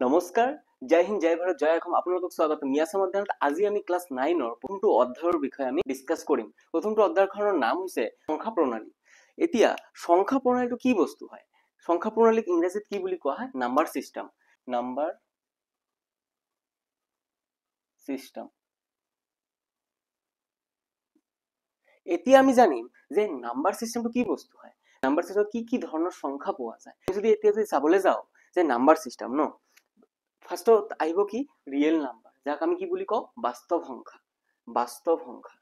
নমস্কাৰ, জয় হিন্দ, জয় ভাৰত, জয় অসম। আপোনালোকক স্বাগতম মিয়াছাম অধ্যয়নত। আজি আমি ক্লাছ 9ৰ প্ৰথমটো অধ্যায়ৰ বিষয়ে আমি ডিছকাছ কৰিম। প্ৰথমটো অধ্যায়খনৰ নাম হৈছে সংখ্যা প্ৰণালী। এতিয়া সংখ্যা প্ৰণালীটো কি বস্তু হয়? সংখ্যা প্ৰণালীক ইংৰাজীত কি বুলি কোৱা হয়? Number system. Number system. এতিয়া আমি জানিম যে নাম্বাৰ চিষ্টেমটো কি বস্তু হয়, নাম্বাৰ চিষ্টেমত কি কি ধৰণৰ সংখ্যা পোৱা যায়। যদি এতিয়া যদি চাবলৈ যাওঁ যে নাম্বাৰ চিষ্টেম ন, ফাৰ্ষ্টত আহিব কি? ৰিয়েল নাম্বাৰ, যাক আমি কি বুলি কওঁ? বাস্তৱ সংখ্যা। বাস্তৱ সংখ্যা।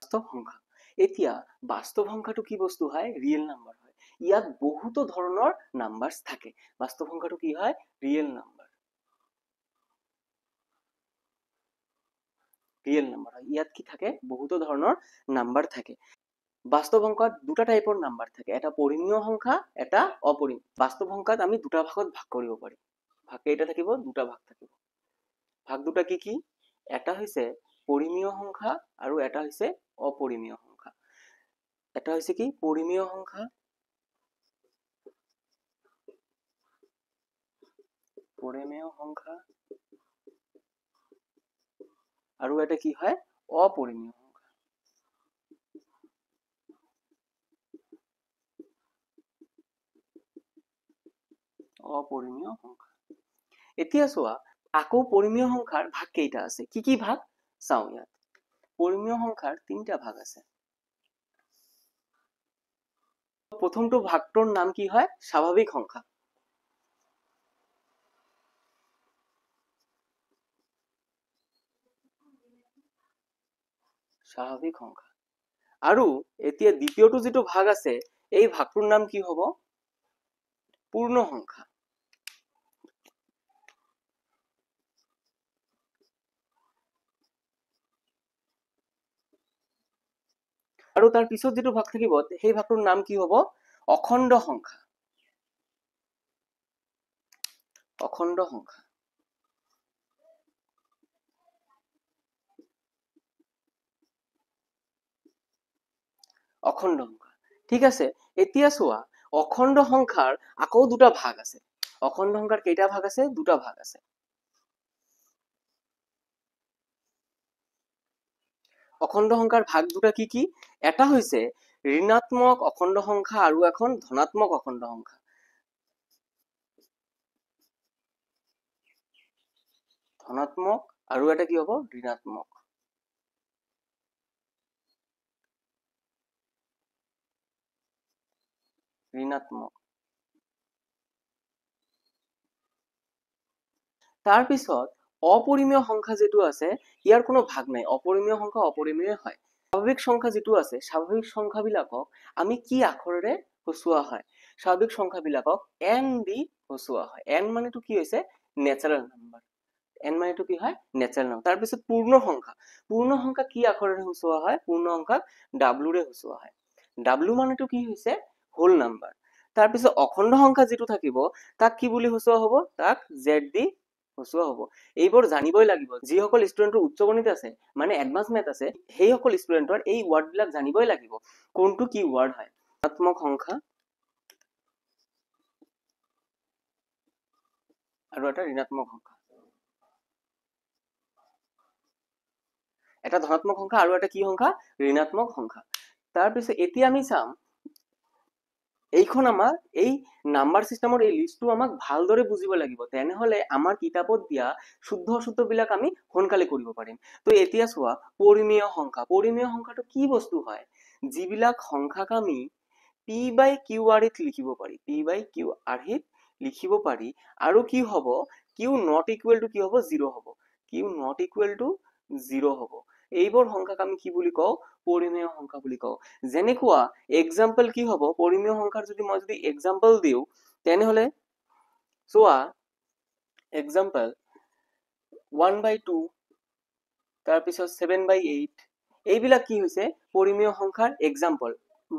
বাস্তৱ সংখ্যা। এতিয়া বাস্তৱ সংখ্যাটো কি বস্তু হয়? ৰিয়েল নাম্বাৰ হয়। ইয়াত বহুতো ধৰণৰ নাম্বাৰছ থাকে। বাস্তৱ সংখ্যাটো কি হয়? Real number. Real number হয়। ইয়াত কি থাকে? বহুতো ধৰণৰ নাম্বাৰ থাকে। বাস্তৱ সংখ্যাত দুটা টাইপৰ নাম্বাৰ থাকে, এটা পৰিমেয় সংখ্যা, এটা অপৰিমেয়। বাস্তৱ সংখ্যাত আমি দুটা ভাগত ভাগ কৰিব পাৰি। ভাগ কেইটা থাকিব? দুটা ভাগ থাকিব। ভাগ দুটা কি কি? এটা হৈছে পৰিমেয় সংখ্যা আৰু এটা হৈছে অপৰিমেয় সংখ্যা। এটা হৈছে কি? পৰিমেয় সংখ্যা। পৰিমেয় সংখ্যা আৰু এটা কি হয়? অপৰিমেয় সংখ্যা। অপৰিমেয় সংখ্যা। এতিয়া চোৱা, আকৌ পৰিমেয় সংখ্যাৰ ভাগ কেইটা আছে? কি কি ভাগ চাওঁ। ইয়াত পৰিমেয় সংখ্যাৰ তিনিটা ভাগ আছে। প্ৰথমটো ভাগটোৰ নাম কি হয়? স্বাভাৱিক সংখ্যা। স্বাভাৱিক সংখ্যা। আৰু এতিয়া দ্বিতীয়টো যিটো ভাগ আছে, এই ভাগটোৰ নাম কি হ'ব? পূৰ্ণ সংখ্যা। আৰু তাৰ পিছত যিটো ভাগ থাকিব, সেই ভাগটোৰ নাম কি হ'ব? অখণ্ড সংখ্যা। অখণ্ড সংখ্যা। অখণ্ড সংখ্যা। ঠিক আছে। এতিয়া চোৱা, অখণ্ড সংখ্যাৰ আকৌ দুটা ভাগ আছে। অখণ্ড সংখ্যাৰ কেইটা ভাগ আছে? দুটা ভাগ আছে। অখণ্ড সংখ্যাৰ ভাগ দুটা কি কি? এটা হৈছে ঋণাত্মক অখণ্ড সংখ্যা আৰু এখন ধনাত্মক অখণ্ড সংখ্যা। ধনাত্মক আৰু এটা কি হ'ব? ঋণাত্মক। ঋণাত্মক। তাৰপিছত অপৰিমেয় সংখ্যা যিটো আছে, ইয়াৰ কোনো ভাগ নাই। অপৰিমেয় সংখ্যা অপৰিমেয় হয়। স্বাভাৱিক সংখ্যা যিটো আছে, স্বাভাৱিক সংখ্যাবিলাকক আমি কি আখৰেৰে সূচোৱা হয়? স্বাভাৱিক সংখ্যাবিলাকক এন দি সূচোৱা হয়। এন মানেটো কি হৈছে? Natural number. N মানেটো কি হয়? Natural number. তাৰপিছত পূৰ্ণ সংখ্যা। পূৰ্ণ সংখ্যা কি আখৰেৰে সূচোৱা হয়? পূৰ্ণ সংখ্যাক ডাব্লুৰে সূচোৱা হয়। ডাব্লু মানেটো কি হৈছে? Whole number. তাৰপিছত অখণ্ড সংখ্যা যিটো থাকিব, তাক কি বুলি সূচোৱা হ'ব? তাক জেড দি সূচোৱা হ'ব। এইবোৰ জানিবই লাগিব। যিসকল ষ্টুডেণ্টৰ উচ্চ গণিত আছে, মানে এডভান্স মেথ আছে, সেইসকল ষ্টুডেণ্টৰ এই ৱৰ্ডবিলাক জানিবই লাগিব, কোনটো কি ৱৰ্ড হয়। ধনাত্মক সংখ্যা আৰু এটা ঋণাত্মক সংখ্যা। এটা ধনাত্মক সংখ্যা আৰু এটা কি সংখ্যা? ঋণাত্মক সংখ্যা। তাৰপিছত এতিয়া আমি চাম, এইখন আমাৰ এই নাম্বাৰ চিষ্টেমৰ এই লিষ্টটো আমাক ভালদৰে বুজিব লাগিব। তেনেহ'লে আমাৰ কিতাপত দিয়া শুদ্ধ অশুদ্ধবিলাক আমি সোনকালে কৰিব পাৰিম। তো এতিয়া চোৱা, পৰিমেয় সংখ্যা। পৰিমেয় সংখ্যাটো কি বস্তু হয়? যিবিলাক সংখ্যাক আমি পি বাই কিউ আৰ্হিত লিখিব পাৰি, পি বাই কিউ আৰ্হিত লিখিব পাৰি। আৰু কি হ'ব? কিউ not equal to কি হ'ব? জিৰ' হ'ব। Q not equal to zero' হ'ব। এইবোৰ সংখ্যাক আমি কি বুলি কওঁ? পৰিমেয় সংখ্যা বুলি কওঁ। যেনেকুৱা এক্সাম্পল কি হ'ব? পৰিমেয় সংখ্যাৰ যদি মই যদি এক্সাম্পল দিওঁ, তেনেহ'লে চোৱা, এক্সাম্পল 1/2, তাৰপিছত 7/8, এইবিলাক কি হৈছে? পৰিমেয় সংখ্যাৰ এক্সাম্পল।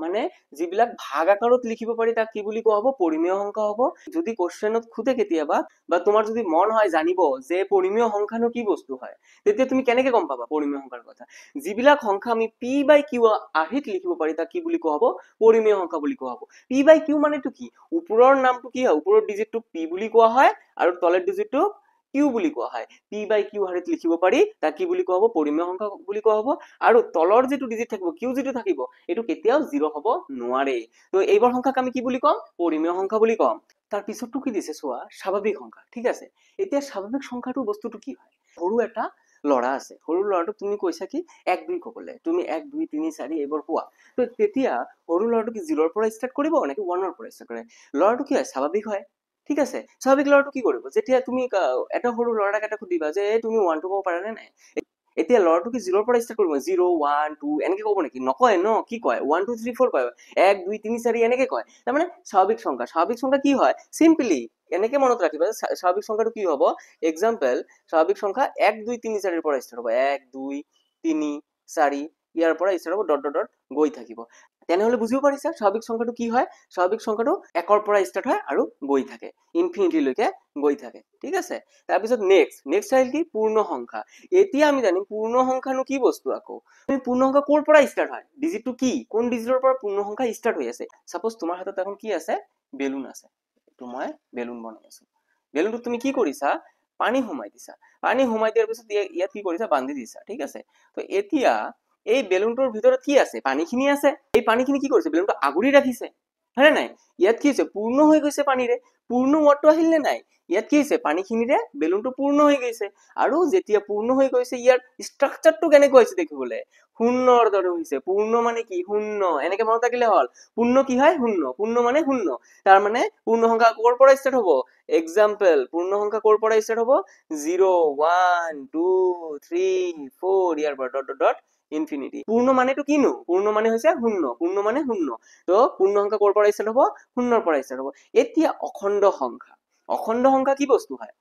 মানে যিবিলাক ভাগ আকাৰত লিখিব পাৰি তাক কি বুলি কোৱা হ'ব? পৰিমেয় সংখ্যা হ'ব। যদি কোশ্চেনত সোধে কেতিয়াবা বা তোমাৰ যদি মন হয় জানিব যে পৰিমেয় সংখ্যানো কি বস্তু হয়, তেতিয়া তুমি কেনেকে গম পাবা পৰিমেয় সংখ্যাৰ কথা? যিবিলাক সংখ্যা আমি পি বাই কিউ আৰ্হিত লিখিব পাৰি তাক কি বুলি কোৱা হ'ব? পৰিমেয় সংখ্যা বুলি কোৱা হ'ব। পি বাই কিউ মানেটো কি? ওপৰৰ নামটো কি হয়? ওপৰৰ ডিজিটটো পি বুলি কোৱা হয় আৰু তলৰ ডিজিটটো কিউ বুলি কোৱা হয়। পি বাই কিউ হাৰিত লিখিব পাৰি তাক কি বুলি কোৱা হ'ব? পৰিমেয় সংখ্যা বুলি কোৱা হ'ব। আৰু তলৰ যিটো ডিজিট থাকিব, কিউ যিটো থাকিব, এইটো কেতিয়াও জিৰ' হ'ব নোৱাৰে। তো এইবোৰ সংখ্যাক আমি কি বুলি ক'ম? পৰিমেয় সংখ্যা বুলি ক'ম। তাৰ পিছতটো কি দিছে চোৱা, স্বাভাৱিক সংখ্যা। ঠিক আছে, এতিয়া স্বাভাৱিক সংখ্যাটো বস্তুটো কি হয়? সৰু এটা ল'ৰা আছে, সৰু ল'ৰাটোক তুমি কৈছা কি 1 2 ক'বলে, তুমি 1 2 3 4 এইবোৰ কোৱা। তো তেতিয়া সৰু ল'ৰাটো কি জিৰ'ৰ পৰা ষ্টাৰ্ট কৰিব নেকি ওৱানৰ পৰা ষ্টাৰ্ট কৰে? ল'ৰাটো কি হয়? স্বাভাৱিক হয়। ঠিক আছে, স্বাভাৱিক ল'ৰাটো কি কৰিব? যেতিয়া তুমি এটা সৰু ল'ৰাক এটা সুধিবা যে এই তুমি 1 টো ক'ব পাৰা নে নাই, এতিয়া ল'ৰাটো কি জিৰ'ৰ পৰা ষ্টাৰ্ট কৰিব? 0 1 2 এনেকে ক'ব নেকি? নকয় ন। কি কয়? 1 2 3 4 কয়, 1 2 3 4 এনেকে কয়। তাৰমানে স্বাভাৱিক সংখ্যা। স্বাভাৱিক সংখ্যা কি হয়? চিম্পলি এনেকে মনত ৰাখিবা, স্বাভাৱিক সংখ্যাটো কি হ'ব? এক্সাম্পল, স্বাভাৱিক সংখ্যা 1 2 3 4 পৰা ষ্টাৰ্ট হ'ব। 1 2 3 4 ইয়াৰ পৰা ষ্টাৰ্ট হ'ব, ডট ডট ডট গৈ থাকিব। তেনেহ'লে বুজিব পাৰিছা স্বাভাৱিক সংখ্যাটো কি হয়? স্বাভাৱিক সংখ্যাটো 1ৰ পৰা ষ্টাৰ্ট হয় আৰু গৈ থাকে, ইনফিনিটিলৈকে গৈ থাকে। ঠিক আছে, তাৰপিছত নেক্সট আহিল কি? পূৰ্ণ সংখ্যা। এতিয়া আমি জানিম পূৰ্ণ সংখ্যানো কি বস্তু। আকৌ তুমি পূৰ্ণ সংখ্যা ক'ৰ পৰা ষ্টাৰ্ট হয়, ডিজিটটো কি, কোন ডিজিটৰ পৰা পূৰ্ণ সংখ্যা ষ্টাৰ্ট হৈ আছে। চাপ'জ তোমাৰ হাতত এখন কি আছে? বেলুন আছে। এইটো মই বেলুন বনাই আছো। বেলুনটোত তুমি কি কৰিছা? পানী সোমাই দিছা। পানী সোমাই দিয়াৰ পিছত ইয়াত কি কৰিছা? বান্ধি দিছা। ঠিক আছে, তো এতিয়া এই বেলুনটোৰ ভিতৰত কি আছে? পানীখিনি আছে। এই পানীখিনি কি কৰিছে? বেলুনটো আগুৰি ৰাখিছে, হয়নে নাই? ইয়াত কি হৈছে? পূৰ্ণ হৈ গৈছে পানীৰে। পূৰ্ণ ৱাৰ্ডটো আহিল নে নাই? ইয়াত কি হৈছে? পানীখিনিৰে বেলুনটো পূৰ্ণ হৈ গৈছে। আৰু যেতিয়া পূৰ্ণ হৈ গৈছে, ইয়াৰ ষ্ট্ৰাকচাৰটো কেনেকুৱা হৈছে দেখিবলৈ? শূন্যৰ দৰে হৈছে। পূৰ্ণ মানে কি? শূন্য। এনেকে মনত ৰাখিলে হ'ল। পূৰ্ণ কি হয়? শূন্য। পূৰ্ণ মানে শূন্য। তাৰ মানে পূৰ্ণ সংখ্যা ক'ৰ পৰা ষ্টাৰ্ট হ'ব? এক্সাম্পল, পূৰ্ণ সংখ্যা ক'ৰ পৰা ষ্টাৰ্ট হ'ব? 0 1 2 3 4 ইয়াৰ পৰা ডট ডট ডট ইনফিনিটি। পূৰ্ণ মানেটো কিনো? পূৰ্ণ মানে হৈছে শূন্য। পূৰ্ণ মানে শূন্য। তো পূৰ্ণ সংখ্যা ক'ৰ পৰা ষ্টাৰ্ট হ'ব? শূন্যৰ পৰা ষ্টাৰ্ট হ'ব। এতিয়া অখণ্ড সংখ্যা। অখণ্ড সংখ্যা কি বস্তু হয়?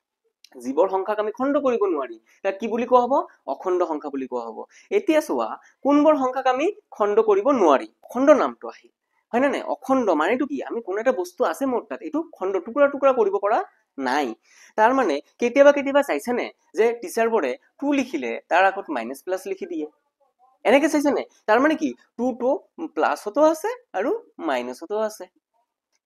যিবোৰ সংখ্যাক আমি খণ্ড কৰিব নোৱাৰি তাক কি বুলি কোৱা হ'ব? অখণ্ড সংখ্যা বুলি কোৱা হ'ব। এতিয়া চোৱা, কোনবোৰ সংখ্যাক আমি খণ্ড কৰিব নোৱাৰি? অখণ্ড নামটো আহিল, হয় নে নাই? অখণ্ড মানেটো কি? আমি কোনো এটা বস্তু আছে মোৰ তাত, এইটো খণ্ড টুকুৰা টুকুৰা কৰিব পৰা নাই। তাৰ মানে কেতিয়াবা কেতিয়াবা চাইছেনে যে টিচাৰবোৰে 2 লিখিলে তাৰ আগত মাইনাছ প্লাছ লিখি দিয়ে, এনেকে চাইছেনে? তাৰ মানে কি? 2 টো প্লাছতো আছে আৰু মাইনাছতো আছে।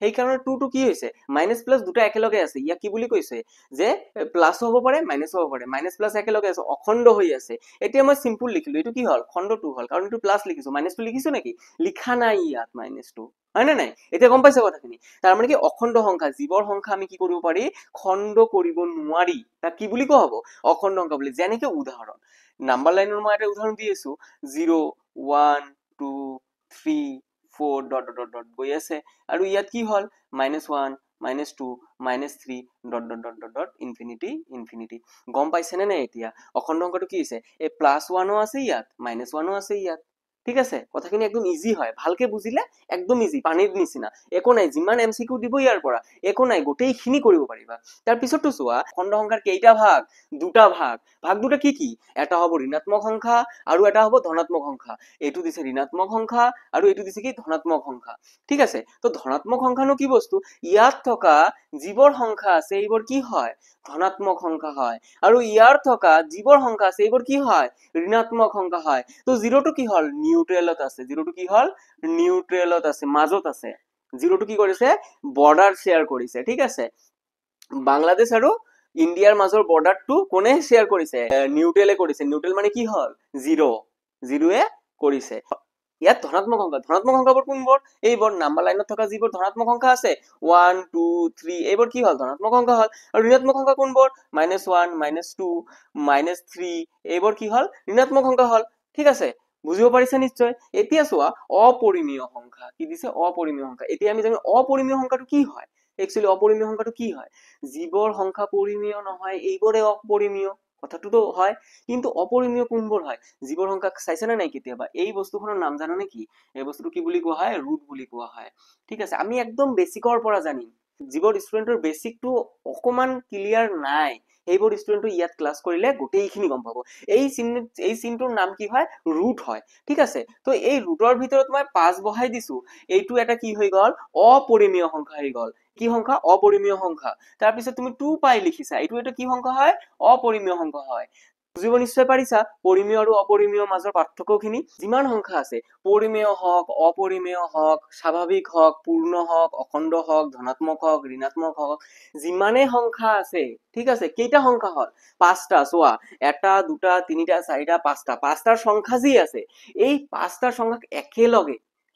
সেইকাৰণে 2 টো কি হৈছে? মাইনাছ প্লাছ দুটা একেলগে আছে। ইয়াক কি বুলি কৈছে? যে প্লাছো হ'ব পাৰে মাইনাছো হ'ব পাৰে, মাইনাছ প্লাছ একেলগে আছে, অখণ্ড হৈ আছে। এতিয়া মই চিম্পুল লিখিলো, এইটো কি হ'ল? খণ্ড 2 হ'ল, কাৰণ এইটো প্লাছ লিখিছো, মাইনাছটো লিখিছো নেকি? লিখা নাই ইয়াত মাইনাছটো, হয় নে নাই? এতিয়া গম পাইছে কথাখিনি? তাৰ মানে কি? অখণ্ড সংখ্যা, যিবোৰ সংখ্যা আমি কি কৰিব পাৰি? খণ্ড কৰিব নোৱাৰি, তাক কি বুলি কোৱা হ'ব? অখণ্ড সংখ্যা বুলি। যেনেকে উদাহৰণ, নাম্বাৰ লাইনৰ মই এটা উদাহৰণ দি আছো, 0 1 2 3 4 ডট ডট ডট গৈ আছে, আৰু ইয়াত কি হ'ল? Minus 1 minus 2 minus 3 dot dot dot dot dot infinity infinity. গম পাইছেনে নাই এতিয়া অখণ্ড সংখ্যাটো কি হৈছে? এই প্লাছ 1ও আছে ইয়াত, মাইনাছ 1ও আছে ইয়াত। ঠিক আছে, কথাখিনি একদম ইজি হয়, ভালকে বুজিলে একদম ইজি, পানীৰ নিচিনা, একো নাই। যিমান এম চি কিউ দিব ইয়াৰ পৰা একো নাই, গোটেইখিনি কৰিব পাৰিবা। তাৰ পিছতটো চোৱা, অখণ্ড সংখ্যাৰ কেইটা ভাগ? দুটা ভাগ। ভাগ দুটা কি কি? এটা হ'ব ঋণাত্মক সংখ্যা আৰু এটা হ'ব ধনাত্মক সংখ্যা। এইটো দিছে ঋণাত্মক সংখ্যা আৰু এইটো দিছে কি? ধনাত্মক সংখ্যা। ঠিক আছে, তো ধনাত্মক সংখ্যানো কি বস্তু? ইয়াত থকা যিবোৰ সংখ্যা আছে এইবোৰ কি হয়? ধনাত্মক সংখ্যা হয়। আৰু ইয়াৰ থকা যিবোৰ সংখ্যা আছে এইবোৰ কি হয়? ঋণাত্মক সংখ্যা হয়। তো জিৰ'টো কি হ'ল? নিউট্ৰেলত আছে। জিৰ'টো কি হ'ল? নিউট্ৰেলত আছে, মাজত আছে। জিৰ'টো কি কৰিছে? বৰ্ডাৰ শ্বেয়াৰ কৰিছে। ঠিক আছে, বাংলাদেশ আৰু ইণ্ডিয়াৰ মাজৰ বৰ্ডাৰটো কোনে শ্বেয়াৰ কৰিছে? নিউট্ৰেলে কৰিছে। নিউট্ৰেল মানে কি হ'ল? জিৰ', জিৰ'য়ে কৰিছে। ইয়াত ধনাত্মক সংখ্যা, ধনাত্মক সংখ্যাবোৰ কোনবোৰ? এইবোৰ নাম্বাৰ লাইনত থকা যিবোৰ ধনাত্মক সংখ্যা আছে 1 2 3, এইবোৰ কি হ'ল? ধনাত্মক সংখ্যা হ'ল। আৰু ঋণাত্মক সংখ্যা কোনবোৰ? মাইনাছ 1 মাইনাছ 2 মাইনাছ 3, এইবোৰ কি হ'ল? ঋণাত্মক সংখ্যা হ'ল। ঠিক আছে, বুজিব পাৰিছা নিশ্চয়। এতিয়া চোৱা, অপৰিমেয় সংখ্যা কি দিছে? অপৰিমেয় সংখ্যা। এতিয়া আমি জানো অপৰিমেয় সংখ্যাটো কি হয়। একচুৱেলি অপৰিমেয় সংখ্যাটো কি হয়? যিবোৰ সংখ্যা পৰিমেয় নহয় এইবোৰে অপৰিমেয়, কথাটোতো হয়, কিন্তু অপৰিমেয় কোনবোৰ হয়? যিবোৰ সংখ্যা চাইছেনে নাই কেতিয়াবা? এই বস্তুখনৰ নাম জানানে কি? এই বস্তুটো কি বুলি কোৱা হয়? ৰুট বুলি কোৱা হয়। ঠিক আছে, আমি একদম বেছিকৰ পৰা জানিম। যিবোৰ ষ্টুডেণ্টৰ বেচিকটো অকণমান ক্লিয়াৰ নাই, সেইবোৰ ষ্টুডেণ্টে ইয়াত ক্লাছ কৰিলে গোটেইখিনি গম পাব। এই চিনটোৰ নাম কি হয়? ৰুট হয়, ঠিক আছে। তো এই ৰুটৰ ভিতৰত মই 5 বহাই দিছো, এইটো এটা কি হৈ গ'ল? অপৰিমেয় সংখ্যা হৈ গ'ল। কি সংখ্যা? অপৰিমেয় সংখ্যা। তাৰপিছত তুমি 2 পাই লিখিছা, এইটো এটা কি সংখ্যা হয়? অপৰিমেয় সংখ্যা হয়। বুজিব নিশ্চয় পাৰিছা পৰিমেয় আৰু অপৰিমেয় মাজৰ পাৰ্থক্যখিনি। যিমান সংখ্যা আছে, পৰিমেয় হওক, অপৰিমেয় হওক, স্বাভাৱিক হওক, পূৰ্ণ হওক, অখণ্ড হওক, ধনাত্মক হওক, ঋণাত্মক হওক, যিমানে সংখ্যা আছে, ঠিক আছে। কেইটা সংখ্যা হ'ল? 5টা। চোৱা, 1টা 2টা 3টা 4টা 5টা, 5টাৰ সংখ্যা যি আছে, এই 5টাৰ সংখ্যাক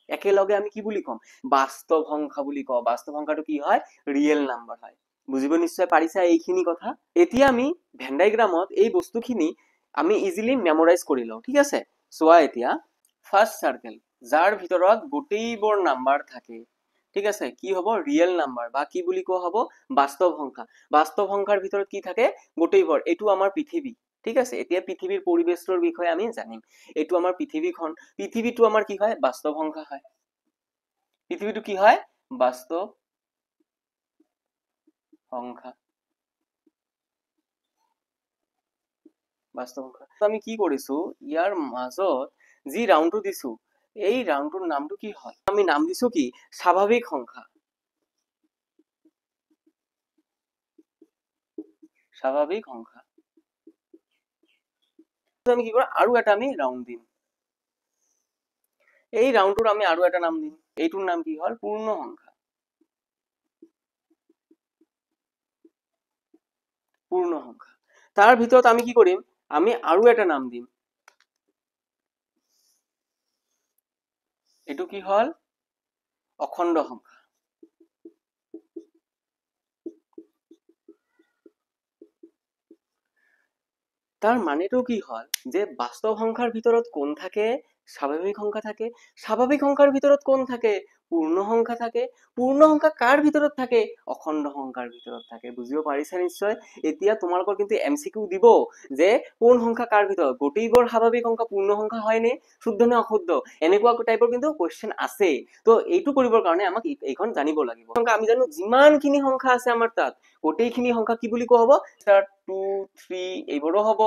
একেলগে আমি কি বুলি ক'ম? বাস্তৱ সংখ্যা বুলি কওঁ। বাস্তৱ সংখ্যাটো কি হয়? ৰিয়েল নাম্বাৰ হয়। বুজিব নিশ্চয় পাৰিছা এইখিনি কথা। এতিয়া আমি ভেন ডায়েগ্ৰামত এই বস্তুখিনি আমি ইজিলি মেমৰাইজ কৰি লওঁ, ঠিক আছে। চোৱা, এতিয়া ফাৰ্ষ্ট চাৰ্কেল যাৰ ভিতৰত গোটেইবোৰ নাম্বাৰ থাকে, ঠিক আছে, কি হ'ব? ৰিয়েল নাম্বাৰ বা কি বুলি কোৱা হ'ব? বাস্তৱ সংখ্যা। বাস্তৱ সংখ্যাৰ ভিতৰত কি থাকে? গোটেইবোৰ। এইটো আমাৰ পৃথিৱী, ঠিক আছে। এতিয়া পৃথিৱীৰ পৰিৱেশটোৰ বিষয়ে আমি জানিম। এইটো আমাৰ পৃথিৱীখন, পৃথিৱীটো আমাৰ কি হয়? বাস্তৱ সংখ্যা হয়। পৃথিৱীটো কি হয়? বাস্তৱ সংখ্যা। বাস্তৱ সংখ্যা। আমি কি কৰিছো? ইয়াৰ মাজত যি ৰাউণ্ডটো দিছো, এই ৰাউণ্ডটোৰ নামটো কি হয়? আমি নাম দিছো কি? স্বাভাৱিক সংখ্যা। স্বাভাৱিক সংখ্যা। আমি কি কৰিম? আৰু এটা আমি ৰাউণ্ড দিম। এই ৰাউণ্ডটোৰ আমি আৰু এটা নাম দিম। এইটোৰ নাম কি হ'ল? পূৰ্ণ সংখ্যা। পূৰ্ণ সংখ্যা। তাৰ ভিতৰত আমি কি কৰিম? আমি আৰু এটা নাম দিম। এইটো কি হ'ল? অখণ্ড সংখ্যা। তাৰ মানেটো কি হ'ল? যে বাস্তৱ সংখ্যাৰ ভিতৰত কোন থাকে? স্বাভাৱিক সংখ্যা থাকে। স্বাভাৱিক সংখ্যাৰ ভিতৰত কোন থাকে? পূৰ্ণ সংখ্যা থাকে। পূৰ্ণ সংখ্যা কাৰ ভিতৰত থাকে? অখণ্ড সংখ্যাৰ ভিতৰত থাকে। বুজিব পাৰিছা নিশ্চয়? এতিয়া তোমালোকৰ কিন্তু এম চি কিউ দিব যে কোন সংখ্যা কাৰ ভিতৰত, গোটেইবোৰ স্বাভাৱিক সংখ্যা পূৰ্ণ সংখ্যা হয়নে, শুদ্ধ নে অশুদ্ধ, এনেকুৱা টাইপৰ কিন্তু কুৱেশ্যন আছে। তো এইটো কৰিবৰ কাৰণে আমাক এইখন জানিব লাগিব। সংখ্যা আমি জানো যিমানখিনি সংখ্যা আছে আমাৰ তাত, গোটেইখিনি সংখ্যা কি বুলি কোৱা হ'ব? ষ্টাৰ্ট 2 3 এইবোৰো হ'ব,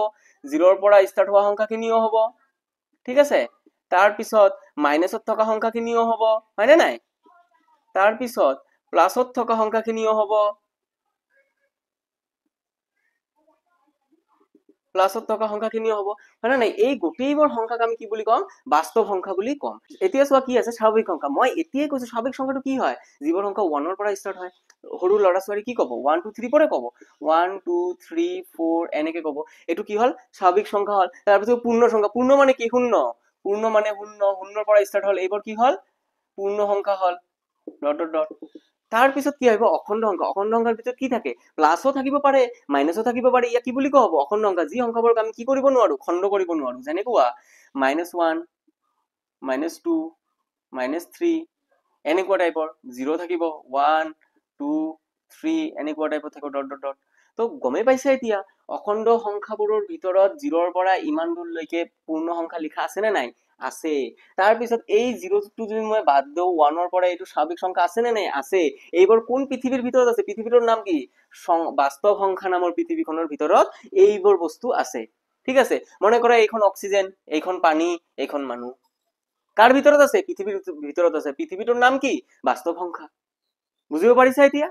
জিৰ'ৰ পৰা ষ্টাৰ্ট হোৱা সংখ্যাখিনিও হ'ব, ঠিক আছে। তাৰপিছত মাইনাছত থকা সংখ্যাখিনিও হ'ব, হয়নে নাই? তাৰপিছত প্লাছত থকা সংখ্যাখিনিও হ'ব, প্লাছত থকা সংখ্যাখিনিও হ'ব, হয়নে নাই? এই গোটেইবোৰ সংখ্যাক আমি কি বুলি ক'ম? বাস্তৱ সংখ্যা বুলি ক'ম। এতিয়া চোৱা কি আছে? স্বাভাৱিক সংখ্যা। মই এতিয়াই কৈছো স্বাভাৱিক সংখ্যাটো কি হয়? যিবোৰ সংখ্যা 1ৰ পৰা ষ্টাৰ্ট হয়। সৰু ল'ৰা ছোৱালী কি ক'ব? 1 2 3 পৰে ক'ব, 1 2 3 4 এনেকে ক'ব। এইটো কি হ'ল? স্বাভাৱিক সংখ্যা হ'ল। তাৰপিছত পূৰ্ণ সংখ্যা। পূৰ্ণ মানে কি? শূন্য। পূৰ্ণ মানে শূন্য, শূন্যৰ পৰা ষ্টাৰ্ট হ'ল। এইবোৰ কি হ'ল? পূৰ্ণ সংখ্যা হ'ল, ডট ডট ডট। তাৰপিছত কি আহিব? অখণ্ড সংখ্যা। অখণ্ড সংখ্যাৰ ভিতৰত কি থাকে? প্লাছো থাকিব পাৰে, মাইনাছো থাকিব পাৰে। ইয়াক কি বুলি কোৱা হ'ব? অখণ্ড সংখ্যা। যি সংখ্যাবোৰক আমি কি কৰিব নোৱাৰো? খণ্ড কৰিব নোৱাৰো। যেনেকুৱা -1, -2, -3 এনেকুৱা টাইপৰ। 0 থাকিব, 1 2 3 এনেকুৱা টাইপৰ থাকিব, ডট ডট ডট। তো গমেই পাইছা এতিয়া অখণ্ড সংখ্যাবোৰৰ ভিতৰত 0ৰ পৰা ইমান দূৰলৈকে পূৰ্ণ সংখ্যা লিখা আছে নে নাই? আছে। তাৰপিছত এই 0টো যদি মই বাদ দিওঁ, 1ৰ পৰা এইটো স্বাভাৱিক সংখ্যা আছে নে নাই? আছে। এইবোৰ কোন পৃথিৱীৰ ভিতৰত আছে? পৃথিৱীটোৰ নাম কি? বাস্তৱ সংখ্যা নামৰ পৃথিৱীখনৰ ভিতৰত এইবোৰ বস্তু আছে, ঠিক আছে। মনে কৰা এইখন অক্সিজেন, এইখন পানী, এইখন মানুহ। কাৰ ভিতৰত আছে? পৃথিৱীৰ ভিতৰত আছে। পৃথিৱীটোৰ নাম কি? বাস্তৱ সংখ্যা। বুজিব পাৰিছা এতিয়া?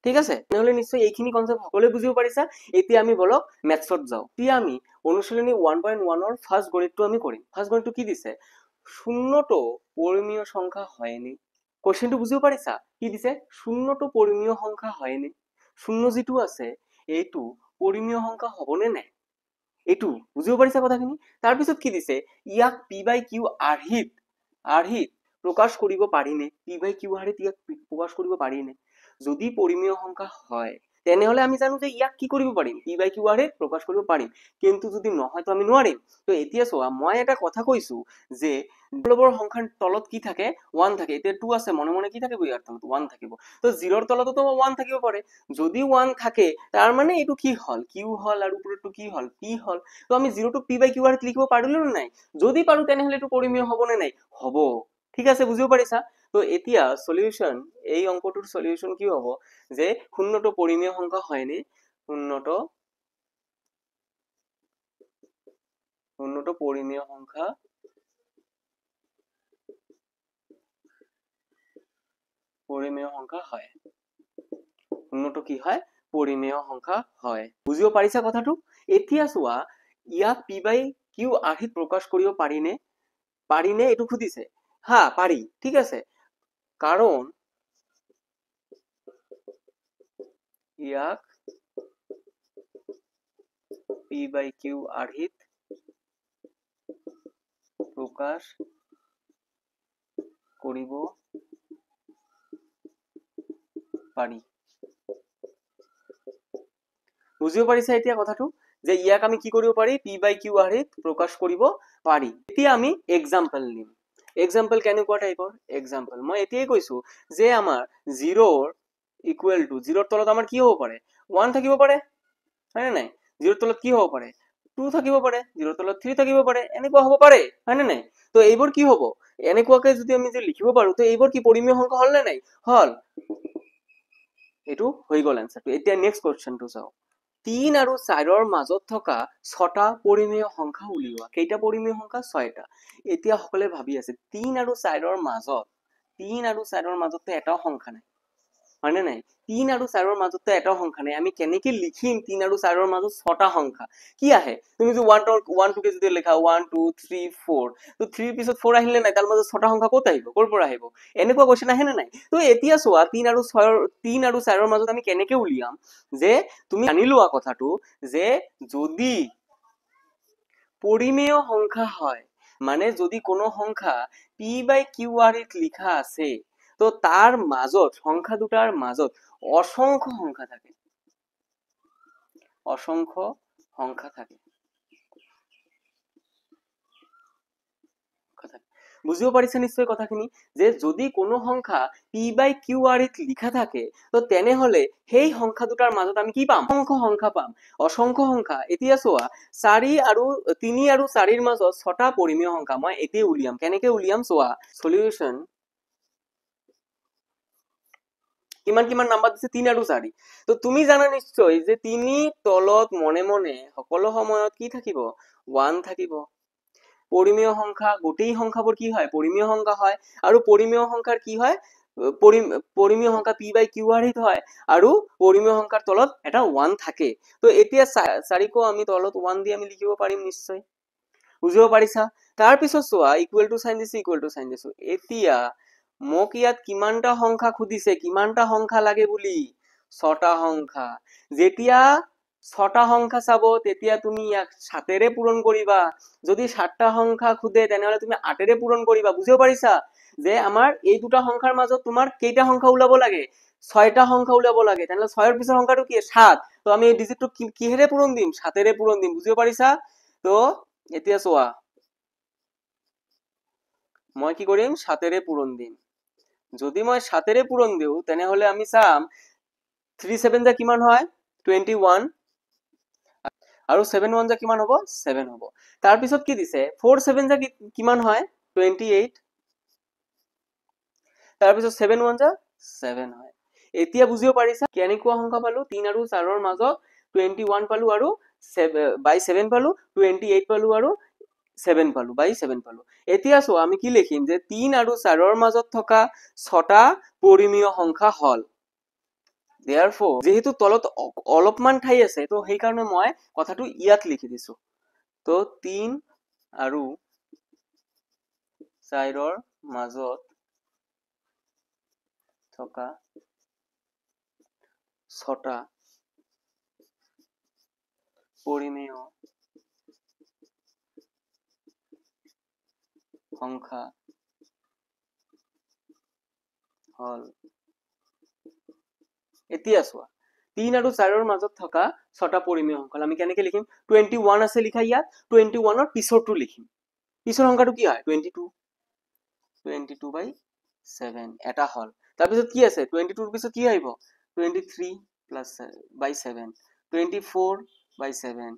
ঠিক আছে, তেনেহ'লে নিশ্চয় এইখিনি কনচেপ্ট সকলোৱে বুজিব পাৰিছা। এতিয়া আমি বলক মেথছত যাওঁ। এতিয়া আমি অনুশীলনী 1.1ৰ ফাৰ্ষ্ট গণিতটো আমি কৰিম। ফাৰ্ষ্ট গণিতটো কি দিছে? শূন্যটো পৰিমেয় সংখ্যা হয়নে? কুৱেশ্যনটো বুজিব পাৰিছা? কি দিছে? শূন্যটো পৰিমেয় সংখ্যা হয়নে? শূন্য যিটো আছে এইটো পৰিমেয় সংখ্যা হ'বনে নাই? এইটো বুজিব পাৰিছা কথাখিনি? তাৰপিছত কি দিছে? ইয়াক পি বাই কিউ আৰ্হিত প্ৰকাশ কৰিব পাৰিনে? পি বাই কিউ আৰ্হিত ইয়াক প্ৰকাশ কৰিব পাৰিনে? যদি পৰিমেয় সংখ্যা হয় তেনেহ'লে আমি জানো যে ইয়াক কি কৰিব পাৰিম? পি বাই কিউ আৰ্হিত প্ৰকাশ কৰিব পাৰিম। কিন্তু যদি নহয় তো আমি নোৱাৰিম। তো এতিয়া চোৱা, মই এটা কথা কৈছো যে সকলোবোৰ সংখ্যাৰ তলত কি থাকে? 1 থাকে। এতিয়া 2 আছে, মনে মনে কি থাকিব? ইয়াৰ তলত 1 থাকিব। তো 0ৰ তলতো 1 থাকিব পাৰে। যদি 1 থাকে তাৰ মানে এইটো কি হ'ল? কিউ হ'ল, আৰু ওপৰটো কি হ'ল? পি হ'ল। তো আমি 0টো পি বাই কিউ আৰ্হিত লিখিব পাৰিলো নে নাই? যদি পাৰো তেনেহ'লে এইটো পৰিমেয় হ'ব নে নাই? হ'ব। ঠিক আছে, বুজিব পাৰিছা? তো এতিয়া সলিউশন, এই অংকটোৰ সলিউশন কি হ'ব যে শূন্যটো পৰিমেয় সংখ্যা হয়নে? শূন্যটো পৰিমেয় সংখ্যা হয়। শূন্যটো কি হয়? পৰিমেয় সংখ্যা হয়। বুজিব পাৰিছা কথাটো? এতিয়া চোৱা, ইয়াক পি বাই কিউ আৰ্হিত প্ৰকাশ কৰিব পাৰিনে? পাৰিনে এইটো সুধিছে। হা, পাৰি, ঠিক আছে। কাৰণ ইয়াক পি বাই কিউ আৰ্হিত প্ৰকাশ কৰিব পাৰি। বুজিব পাৰিছা এতিয়া কথাটো যে ইয়াক আমি কি কৰিব পাৰি? পি বাই কিউ আৰ্হিত প্ৰকাশ কৰিব পাৰি। এতিয়া আমি এক্সাম্পল নিম। এক্সাম্পল কেনেকুৱা টাইপৰ এক্সাম্পল? মই এতিয়াই কৈছো যে আমাৰ জিৰ'ৰ ইকুৱেল টু, জিৰ'ৰ তলত আমাৰ কি হ'ব পাৰে? ওৱান থাকিব পাৰে, হয়নে নাই? জিৰ'ৰ তলত কি হ'ব পাৰে? টু থাকিব পাৰে, জিৰ'ৰ তলত থ্ৰী থাকিব পাৰে, এনেকুৱা হ'ব পাৰে, হয়নে নাই? তো এইবোৰ কি হ'ব? এনেকুৱাকে যদি আমি যে লিখিব পাৰো, তো এইবোৰ কি পৰিমেয় সংখ্যা হ'ল নে নাই? হ'ল। এইটো হৈ গ'ল এনচাৰটো। এতিয়া নেক্সট কুৱেশ্যনটো চাওঁ। 3 আৰু 4ৰ মাজত থকা 6টা পৰিমেয় সংখ্যা উলিওৱা। কেইটা পৰিমেয় সংখ্যা? 6টা। এতিয়া সকলোৱে ভাবি আছে 3 আৰু 4ৰ মাজত, 3 আৰু 4ৰ মাজততো এটাও সংখ্যা নাই, হয়নে নাই? 3 আৰু 4ৰ মাজততো এটাও সংখ্যা নাই। আমি কেনেকে লিখিম 3 আৰু 4ৰ মাজত 6টা সংখ্যা? কি আহে? তুমি যদি ওৱান টুকে যদি লিখা 1 2 3 4, তো 3 পিছত 4 আহিলে নাই, তাৰ মাজত 6টা সংখ্যা ক'ত আহিব? ক'ৰ পৰা আহিব? এনেকুৱা কুৱেশ্যন আহে নে নাই? তো এতিয়া চোৱা, 3 আৰু 4ৰ মাজত আমি কেনেকে উলিয়াম যে তুমি জানি লোৱা কথাটো যে যদি পৰিমেয় সংখ্যা হয়, মানে যদি কোনো সংখ্যা পি বাই কিউ আৰ্হিত লিখা আছে, তো তাৰ মাজত সংখ্যা দুটাৰ মাজত অসংখ্য সংখ্যা থাকে, অসংখ্য সংখ্যা থাকে। বুজিব পাৰিছা নিশ্চয় কথাখিনি যে যদি কোনো সংখ্যা পি বাই কিউ আৰ্হিত লিখা থাকে, তো তেনেহলে সেই সংখ্যা দুটাৰ মাজত আমি কি পাম? অসংখ্য সংখ্যা পাম, অসংখ্য সংখ্যা। এতিয়া চোৱা, 3 আৰু 4ৰ মাজত 6টা পৰিমেয় সংখ্যা মই এতিয়া উলিয়াম। কেনেকে উলিয়াম চোৱা, সলিউশন কিমান কিমান নাম্বাৰ দিছে? 3 আৰু 4। তো তুমি জানা নিশ্চয় যে 3 তলত মনে মনে সকলো সময়ত কি থাকিব? 1 থাকিব। পৰিমেয় সংখ্যা, গোটেই সংখ্যাবোৰ কি হয়? পৰিমেয় সংখ্যা হয়। আৰু পৰিমেয় সংখ্যাৰ কি হয়? পৰিমেয় সংখ্যা পি বাই কিউ আৰ্হিত হয়, আৰু পৰিমেয় সংখ্যাৰ তলত এটা 1 থাকে। তো এতিয়া 4কো আমি তলত 1 দি আমি লিখিব পাৰিম নিশ্চয়। বুজিব পাৰিছা? তাৰপিছত চোৱা, ইকুৱেল টু চাইন দিছো, ইকুৱেল টু চাইন দিছো। এতিয়া মোক ইয়াত কিমানটা সংখ্যা সুধিছে? কিমানটা সংখ্যা লাগে বুলি? 6টা সংখ্যা। যেতিয়া 6টা সংখ্যা চাব, তেতিয়া তুমি ইয়াক 7-ৰে পূৰণ কৰিবা। যদি 7টা সংখ্যা সোধে, তেনেহলে তুমি 8-ৰে পূৰণ কৰিবা। বুজিব পাৰিছা যে আমাৰ এই দুটা সংখ্যাৰ মাজত তোমাৰ কেইটা সংখ্যা ওলাব লাগে? 6টা সংখ্যা ওলাব লাগে। তেনেহলে 6ৰ পিছৰ সংখ্যাটো কি? 7। তো আমি এই ডিজিটটো কিহেৰে পূৰণ দিম? 7-ৰে পূৰণ দিম। বুজিব পাৰিছা? তো এতিয়া চোৱা, মই কি কৰিম? 7-ৰে পূৰণ দিম। যদি মই 7-ৰে পূৰণ দিওঁ, তেনেহলে আমি চাম 3 7 যা কিমান হয়? 21, আৰু 7 1 যা কিমান হ'ব? 7 হ'ব। তাৰপিছত কি দিছে? 4 7 যা কিমান হয়? 28। তাৰপিছত 7 1 যা 7 হয়। এতিয়া বুজিব পাৰিছা কেনেকুৱা সংখ্যা পালো? 3 আৰু 4ৰ মাজত 21 পালো, আৰু বাই 7 পালো, 28 পালো, আৰু 7 পালো, বাই 7 পালো। এতিয়া চোৱা, আমি কি লিখিম যে 3 আৰু 4ৰ মাজত থকা 6টা পৰিমেয় সংখ্যা হ'ল। দেয়াৰফৰ যিহেতু তলত অলপমান ঠাই আছে, তো সেইকাৰণে মই কথাটো ইয়াত লিখি দিছো। তো 3 আৰু 4ৰ মাজত থকা 6টা পৰিমেয় সংখ্যা হ'ল। এতিয়া চোৱা, 3 আৰু 4ৰ মাজত থকা 6টা পৰিমেয় সংখ্যা আমি কেনেকে লিখিম? 21 আছে লিখা ইয়াত, 21ৰ পিছৰটো লিখিম। পিছৰ সংখ্যাটো কি হয়? 22, 22 বাই 7 এটা হ'ল। তাৰপিছত কি আছে? 22ৰ পিছত কি আহিব? 23 প্লাছ বাই 7, 24 বাই 7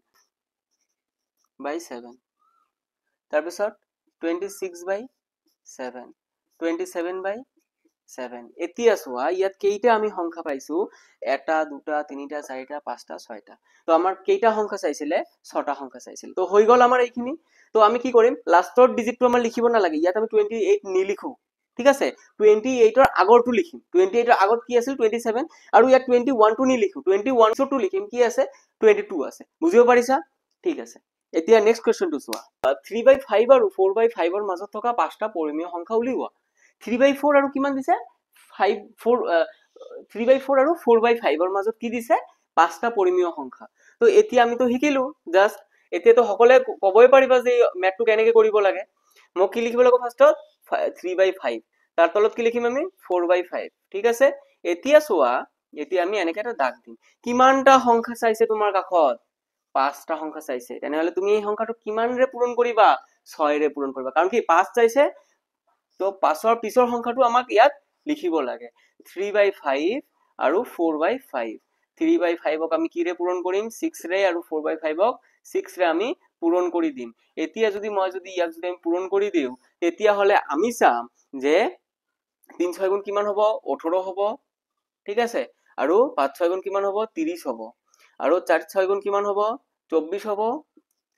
বাই 7, তাৰপিছত 26 বাই 7, 27 বাই 7। এতিয়া চোৱা ইয়াত কেইটা আমি সংখ্যা পাইছো, 1, 2, 3, 4, 5, 6টা। তো আমাৰ কেইটা সংখ্যা চাইছিলে, 6টা সংখ্যা চাইছিলে। তো হৈ গ'ল আমাৰ এইখিনি। তো আমি কি কৰিম, লাষ্টৰ ডিজিটটো আমাৰ লিখিব নালাগে, ইয়াত আমি 28 নিলিখো, ঠিক আছে। 28ৰ আগৰটো লিখিম, 28ৰ আগত কি আছিল 27, আৰু ইয়াত 21টো নিলিখো, 21টো লিখিম, কি আছে 22 আছে। বুজিব পাৰিছা? ঠিক আছে। এতিয়া নেক্সট কুৱেশ্যনটো চোৱা, 3/5 আৰু 4/5ৰ মাজত থকা 5টা পৰিমেয় সংখ্যা উলিওৱা। 3/4 আৰু কিমান দিছে, ফাইভ ফ'ৰ, 3/4 আৰু 4/5ৰ মাজত কি দিছে, 5টা পৰিমেয় সংখ্যা। তো এতিয়া আমিতো শিকিলো জাষ্ট, এতিয়াতো সকলোৱে ক'বই পাৰিবা যে এই মেথটো কেনেকে কৰিব লাগে। মোক কি লিখিব লাগিব ফাৰ্ষ্টত, 3/5, তাৰ তলত কি লিখিম আমি, 4/5, ঠিক আছে। এতিয়া চোৱা, এতিয়া আমি এনেকে এটা দাগ দিম, কিমানটা সংখ্যা চাইছে তোমাৰ কাষত, 5টা সংখ্যা চাইছে। তেনেহ'লে তুমি এই সংখ্যাটো কিমানৰে পূৰণ কৰিবা, 6ৰে পূৰণ কৰিবা, কাৰণ কি 5 চাইছে, তো 5ৰ পিছৰ সংখ্যাটো আমাক ইয়াত লিখিব লাগে। 3/5 আৰু 4/5। 3/5ক আমি কিৰে পূৰণ কৰিম, 6ৰে, আৰু 4/5ক 6ৰে আমি পূৰণ কৰি দিম। এতিয়া যদি মই যদি ইয়াক যদি আমি পূৰণ কৰি দিওঁ, তেতিয়াহ'লে আমি চাম যে 3 6 গুণ কিমান হ'ব, 18 হ'ব, ঠিক আছে। আৰু 5 6 গুণ কিমান হ'ব, 30 হ'ব। আৰু 4 6 গুণ কিমান হ'ব, 24 হ'ব।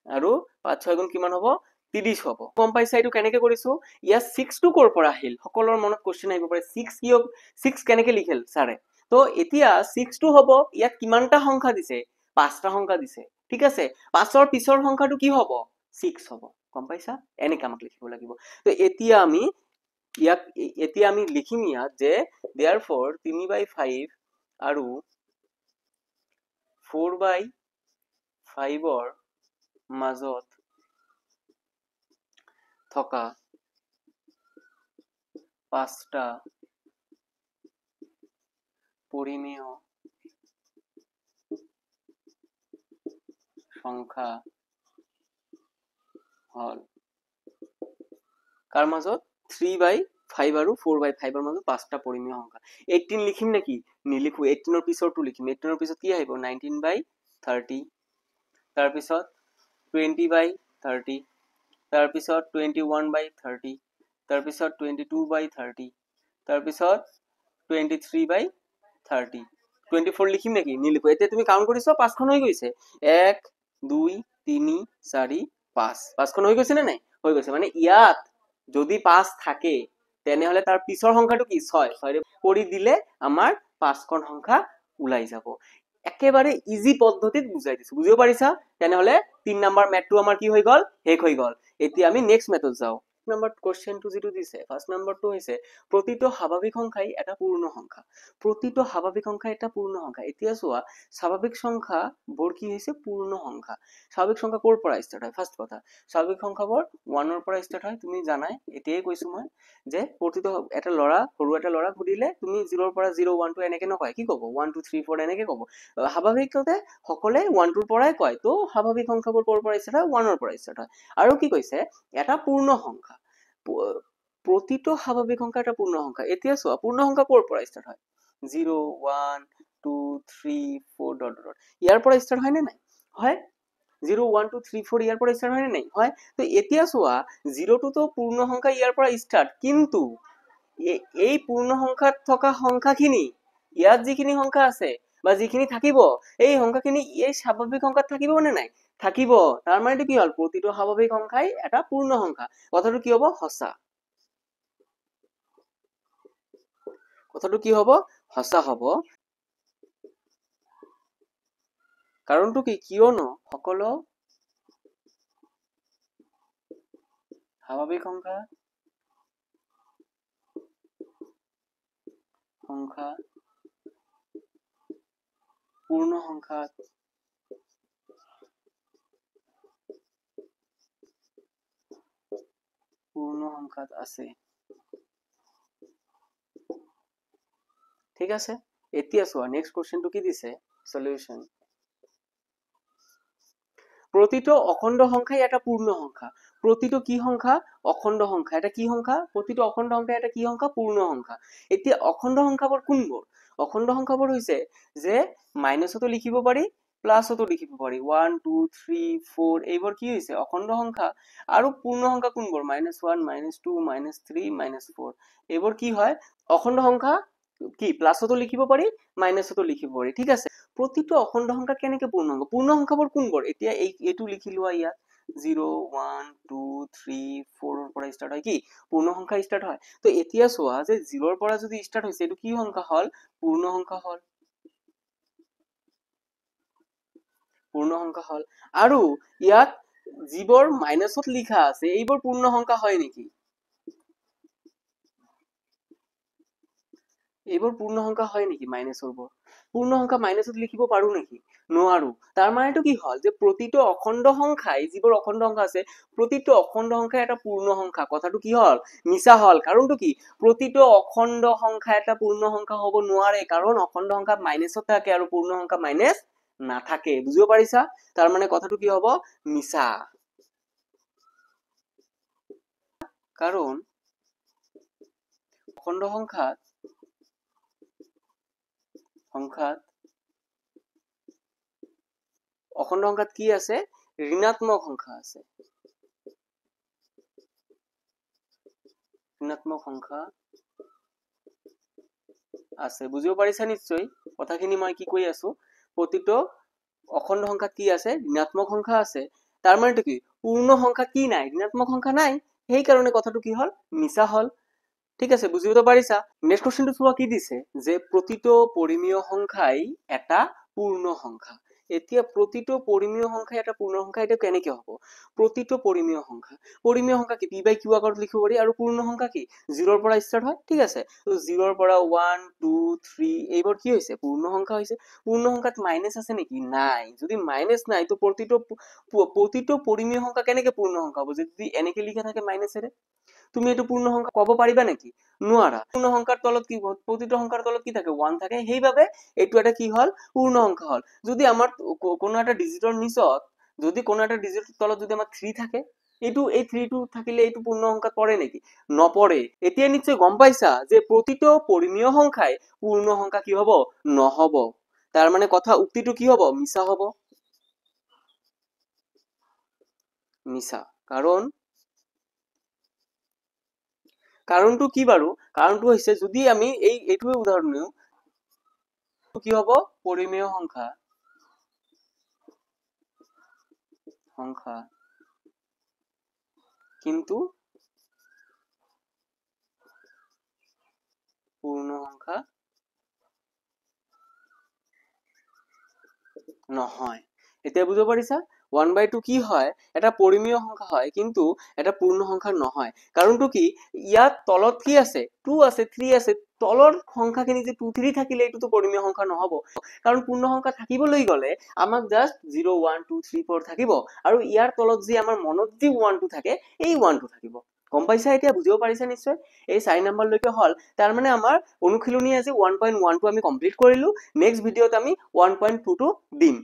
আৰু 5 6 গুণ কিমান হ'ব, 30 হ'ব। গম পাইছা এইটো কেনেকে কৰিছো? ইয়াত 6টো ক'ৰ পৰা আহিল, সকলোৰে মনত কুৱেশ্যন আহিব পাৰে, 6 কিয়, 6 কেনেকে লিখিল ছাৰে? তো এতিয়া 6টো হ'ব, ইয়াত কিমানটা সংখ্যা দিছে, 5টা সংখ্যা দিছে, ঠিক আছে। 5ৰ পিছৰ সংখ্যাটো কি হ'ব, 6 হ'ব। গম পাইছা? এনেকে আমাক লিখিব লাগিব। তো এতিয়া আমি ইয়াক, এতিয়া আমি লিখিম ইয়াত যে দেয়াৰফৰ 3/5 আৰু 4/5ৰ মাজত থকা 5টা পৰিমেয় সংখ্যা হল, কাৰ মাজত, 3/5 আৰু 4/5ৰ মাজত 5টা পৰিমেয় সংখ্যা। 18 লিখিম নেকি? নিলিখো, 18ৰ পিছৰটো লিখিম। 18ৰ পিছত কি আহিব, 19/30, তাৰপিছত 20/30, তাৰপিছত 21/30, তাৰপিছত 22/30, তাৰপিছত 23/30। 24 লিখিম নেকি? নিলিখো। এতিয়া তুমি কাউণ্ট কৰিছা, 5খন হৈ গৈছে, 1 2 3 4 5, 5খন হৈ গৈছে নে নাই? হৈ গৈছে। মানে ইয়াত যদি 5 থাকে তেনেহলে তাৰ পিছৰ সংখ্যাটো কি, 6, 6ৰে কৰি দিলে আমাৰ 5খন সংখ্যা ওলাই যাব। একেবাৰে ইজি পদ্ধতিত বুজাই দিছো, বুজিব পাৰিছা? তেনেহলে 3 নম্বৰ মেথটো আমাৰ কি হৈ গ'ল, শেষ হৈ গ'ল। এতিয়া আমি নেক্সট মেথত যাওঁ। নম্বৰ কুৱেশ্যনটো যিটো দিছে, ফাৰ্ষ্ট নম্বৰটো হৈছে প্ৰতিটো স্বাভাৱিক সংখ্যাই এটা পূৰ্ণ সংখ্যা। প্ৰতিটো স্বাভাৱিক সংখ্যা এটা পূৰ্ণ সংখ্যা। এতিয়া চোৱা, স্বাভাৱিক সংখ্যাবোৰ কি হৈছে, পূৰ্ণ সংখ্যা। স্বাভাৱিক সংখ্যা ক'ৰ পৰা ষ্টাৰ্ট হয়? ফাৰ্ষ্ট কথা, স্বাভাৱিক সংখ্যাবোৰ 1ৰ পৰা ষ্টাৰ্ট হয়। তুমি জানাই, এতিয়াই কৈছো মই যে প্ৰতিটো এটা ল'ৰা, সৰু এটা ল'ৰাক সুধিলে তুমি 0ৰ পৰা 0 1 2 এনেকে নকয়, কি ক'ব, 1 2 3 4 এনেকে ক'ব। স্বাভাৱিকতে সকলোৱে 1 2ৰ পৰাই কয়। তো স্বাভাৱিক সংখ্যাবোৰ ক'ৰ পৰা ষ্টাৰ্ট হয়, 1ৰ পৰা ষ্টাৰ্ট হয়। আৰু কি কৈছে, এটা পূৰ্ণ সংখ্যা, প্ৰতিটো স্বাভাৱিক সংখ্যা এটা পূৰ্ণ সংখ্যা। এতিয়া চোৱা, পূৰ্ণ সংখ্যা ক'ৰ পৰা ষ্টাৰ্ট হয়, 0 1 2 3 4 ডট ডট, ইয়াৰ পৰা ষ্টাৰ্ট হয় নে নাই? হয়। 0 1 2 3 4 ইয়াৰ পৰা ষ্টাৰ্ট হয় নে নাই? হয়। তো এতিয়া চোৱা, 0টোতো পূৰ্ণ সংখ্যা ইয়াৰ পৰা ষ্টাৰ্ট, কিন্তু এই পূৰ্ণ সংখ্যাত থকা সংখ্যাখিনি, ইয়াত যিখিনি সংখ্যা আছে বা যিখিনি থাকিব, এই সংখ্যাখিনি এই স্বাভাৱিক সংখ্যাত থাকিব নে নাই? থাকিব। তাৰ মানে কি হ'ল, প্ৰতিটো স্বাভাৱিক সংখ্যাই এটা পূৰ্ণ সংখ্যা। কথাটো কি হ'ব, সঁচা। কথাটো কি হ'ব, সঁচা হ'ব। কাৰণটো কি, কিয়নো সকলো স্বাভাৱিক সংখ্যা পূৰ্ণ সংখ্যাত পূৰ্ণ সংখ্যাত আছে। ঠিক আছে। এতিয়া চোৱা, নেক্সট কুৱেশ্যনটো কি দিছে, সলিউশন। প্ৰতিটো অখণ্ড সংখ্যাই এটা পূৰ্ণ সংখ্যা। প্ৰতিটো কি সংখ্যা, অখণ্ড সংখ্যা। এটা কি সংখ্যা, প্ৰতিটো অখণ্ড সংখ্যা এটা কি সংখ্যা, পূৰ্ণ সংখ্যা। এতিয়া অখণ্ড সংখ্যাবোৰ কোনবোৰ? অখণ্ড সংখ্যাবোৰ হৈছে যে মাইনাছতো লিখিব পাৰি, প্লাছতো লিখিব পাৰি। 1 2 3 4 এইবোৰ কি হৈছে, অখণ্ড সংখ্যা। আৰু পূৰ্ণ সংখ্যা কোনবোৰ, minus 1 minus 2 minus 3 minus 4 এইবোৰ কি হয়, অখণ্ড সংখ্যা কি প্লাছতো লিখিব পাৰি, মাইনাছতো লিখিব পাৰি, ঠিক আছে। প্ৰতিটো অখণ্ড সংখ্যা কেনেকে পূৰ্ণ সংখ্যা? পূৰ্ণ সংখ্যাবোৰ কোনবোৰ? এতিয়া এইটো লিখি লোৱা, ইয়াত 0 1 2 3 4 ৰ পৰা ষ্টাৰ্ট হয়, কি পূৰ্ণ সংখ্যা ষ্টাৰ্ট হয়। তো এতিয়া চোৱা যে 0 ৰ পৰা যদি ষ্টাৰ্ট হৈছে, এইটো কি সংখ্যা হ'ল? পূৰ্ণ সংখ্যা হ'ল, পূৰ্ণ সংখ্যা হ'ল। আৰু ইয়াত যিবোৰ মাইনাছত লিখা আছে এইবোৰ পূৰ্ণ সংখ্যা হয় নেকি? এইবোৰ পূৰ্ণ সংখ্যা হয় নেকি? মাইনাছৰ বোৰ পূৰ্ণ সংখ্যা মাইনাছত লিখিব পাৰো নেকি? নোৱাৰো। তাৰ মানেটো কি হ'ল যে প্ৰতিটো অখণ্ড সংখ্যাই, যিবোৰ অখণ্ড সংখ্যা আছে প্ৰতিটো অখণ্ড সংখ্যা এটা পূৰ্ণ সংখ্যা। কথাটো কি হ'ল? মিছা হ'ল। কাৰণটো কি? প্ৰতিটো অখণ্ড সংখ্যা এটা পূৰ্ণ সংখ্যা হ'ব নোৱাৰে, কাৰণ অখণ্ড সংখ্যা মাইনাছত থাকে আৰু পূৰ্ণ সংখ্যা মাইনাছ নাথাকে। বুজিব পাৰিছা? তাৰ মানে কথাটো কি হ'ব? মিছা। কাৰণ অখণ্ড সংখ্যাত অখণ্ড সংখ্যাত কি আছে? ঋণাত্মক সংখ্যা আছে, ঋণাত্মক সংখ্যা আছে। বুজিব পাৰিছা নিশ্চয় কথাখিনি মই কি কৈ আছো? প্ৰতিটো অখণ্ড সংখ্যাত কি আছে? ঋণাত্মক সংখ্যা আছে। তাৰ মানেটো কি? পূৰ্ণ সংখ্যা কি নাই? ঋণাত্মক সংখ্যা নাই। সেইকাৰণে কথাটো কি হ'ল? মিছা হ'ল। ঠিক আছে, বুজিব পাৰিছা? নেক্সট কুৱেশ্যনটো চোৱা কি দিছে যে প্ৰতিটো পৰিমেয় সংখ্যাই এটা পূৰ্ণ সংখ্যা। এতিয়া প্ৰতিটো পৰিমেয় সংখ্যা এটা পূৰ্ণ সংখ্যা, এটা কেনেকে হ'ব? প্ৰতিটো পৰিমেয় সংখ্যা, পৰিমেয় সংখ্যা কি? পি বাই কিউ আকাৰত লিখিব পাৰি। আৰু পূৰ্ণ সংখ্যা কি? 0 ৰ পৰা ষ্টাৰ্ট হয়, ঠিক আছে। তো 0 ৰ পৰা 1 2 3 এইবোৰ কি হৈছে? পূৰ্ণ সংখ্যা হৈছে। পূৰ্ণ সংখ্যাত মাইনাছ আছে নেকি? নাই। যদি মাইনাছ নাই তো প্ৰতিটো পৰিমেয় সংখ্যা কেনেকে পূৰ্ণ সংখ্যা হ'ব? যদি এনেকে লিখা থাকে মাইনাছেৰে, তুমি এইটো পূৰ্ণ সংখ্যা ক'ব পাৰিবা নেকি? নোৱাৰা। পূৰ্ণ সংখ্যাৰ তলত কি, প্ৰতিটো সংখ্যাৰ তলত কি থাকে? 1 থাকে। সেইবাবে এইটো এটা কি হ'ল? পূৰ্ণ সংখ্যা হ'ল। যদি আমাৰ কোনো এটা ডিজিটৰ নিচত, যদি কোনো এটা ডিজিটৰ তলত যদি আমাৰ 3 থাকে, এইটো এই 3টো থাকিলে এইটো পূৰ্ণ সংখ্যাত পৰে নেকি? নপৰে। এতিয়া নিশ্চয় গম পাইছা যে প্ৰতিটো পৰিমেয় সংখ্যাই পূৰ্ণ সংখ্যা কি হ'ব? নহ'ব। তাৰ মানে কথা উক্তিটো কি হ'ব? মিছা হ'ব, মিছা। কাৰণটো কি বাৰু? কাৰণটো হৈছে যদি আমি এইটোৱে উদাহৰণ নিওঁ, কি হ'ব? পৰিমেয় সংখ্যা কিন্তু পূৰ্ণ সংখ্যা নহয়। এতিয়া বুজিব পাৰিছা? 1/2 কি হয়? এটা পৰিমেয় সংখ্যা হয় কিন্তু এটা পূৰ্ণ সংখ্যা নহয়। কাৰণটো কি? ইয়াত তলত কি আছে? 2 আছে, 3 আছে। তলৰ সংখ্যাখিনি যে 2 3 থাকিলে এইটোতো পৰিমেয় সংখ্যা নহ'ব, কাৰণ পূৰ্ণ সংখ্যা থাকিবলৈ গ'লে আমাক জাষ্ট 0 1 2 3 4 থাকিব, আৰু ইয়াৰ তলত যি আমাৰ মনত যি 1 2 থাকে, এই 1 2 থাকিব। গম পাইছা? এতিয়া বুজিব পাৰিছা নিশ্চয়? এই 4 নম্বৰলৈকে হ'ল। তাৰ মানে আমাৰ অনুশীলনী আজি 1.12 আমি কমপ্লিট কৰিলো। নেক্সট ভিডিঅ'ত আমি 1.22 দিম।